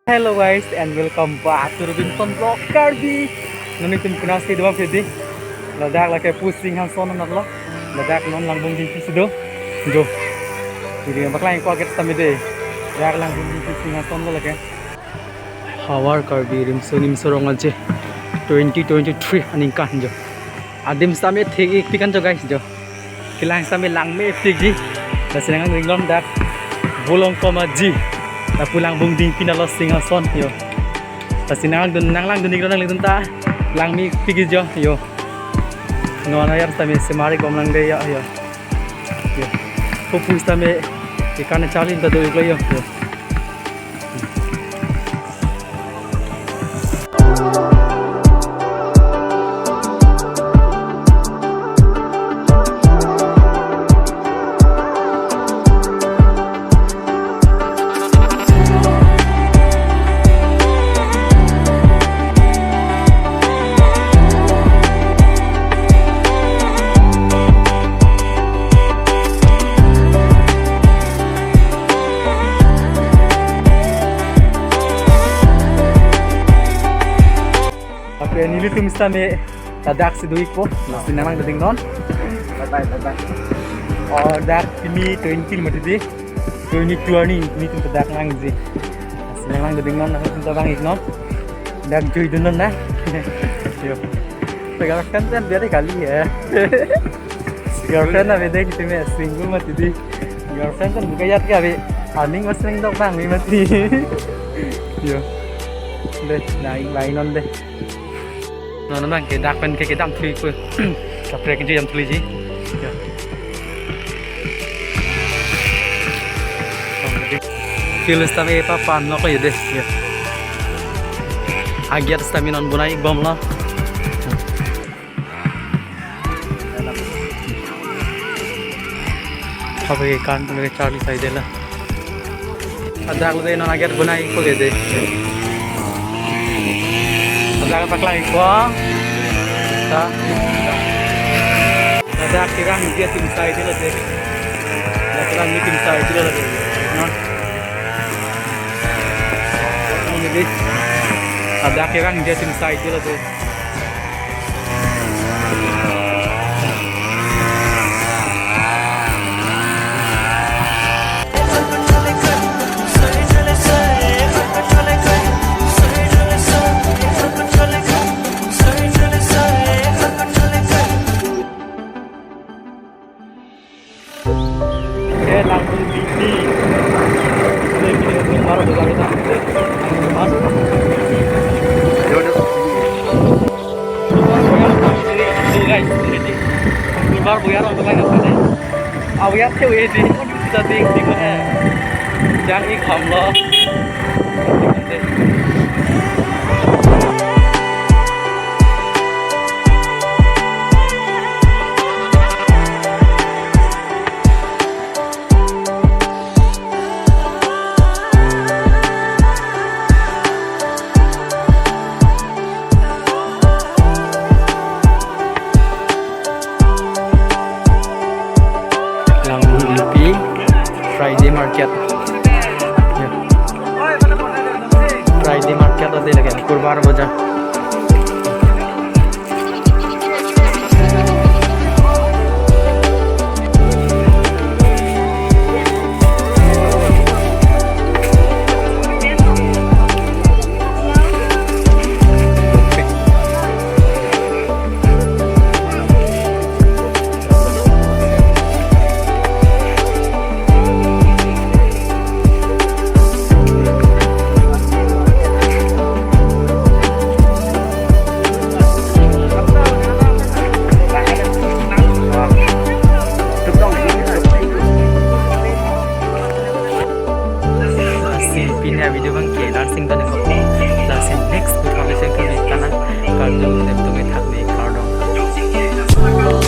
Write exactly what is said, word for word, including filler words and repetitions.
Hello guys and welcome back to Robinson Vlog Karbi. Non itum konatsi do ma pidi. Ladak lake pu Singhason anat lo. Ladak non Langbung Dingpi si do. Jo. Pidi paklang-ikpo aget sitame dei. Ladak Langbung Dingpi Singhason lo lake. Havar Karbi Rimso Nimso Rong Aje twenty twenty-three aningkan jo. Adim sitame thek-ikpik an jo guys jo. Kelang sitame langmepikji. Lasi nanglang dingnon dak Bolong Komaji. Lapu Langbung Dingpi anat lo Singhason jo. Lasi nanglang dun, nanglang dun iknon nanglidun ta langmepikji jo jo. Non ayar sitame semari kom lang dei jo jo. Jo. Kopus sitame ikan charli ta do-iklo jo jo. Oke, nelitum sitame ladak si do-ikpo, lasi nanglang dingnon. Bye bye, bye bye. Oh, dak pini twenty mati dei. Twenty-two arni, nelitum ladak nangji. Lasi nanglang dingnon, nangtum ta vang-iknon. Dak jui dunnon na. Jo. Pegang kan kan biar kali ya. Girlfriend na beda kita me single mati dei. Girlfriend kan buka yat ka be. Aning mas neng dok bang ni mati. Jo. Dei, lain lain non dei. Non non ke dak pen ke kedam thli ku. Kaprek ke jam thli ji. Jo. Field sitame papan lo ko ya dei. Jo. Agiat sitame non bonai-ikbom lo. Abe kan pule charli sai dei la. Ladak lo dei non agiat bonai-ikpo ke dei. Ladak paklang-ikpo. Ta. Ladak kerang dia tim sai dei lo dei. Ladak kerang ni tim sai dei lo dei. Non. Non dei. Ladak kerang dia tim sai dei lo dei. Eh, Langbung Dingpi. Ini, ini, ini baru buka kita. Ini, Mas. Ini, ini, guys, ini, ini. Ini baru buka orang buka kita, ini. Awi ate we di, kita di, di mana? Jang-ik ham lo. Langbung Dingpi Friday Market. Ya. Friday Market ate lake Kurbar Bazaar. Si pini video abang ke nursing dan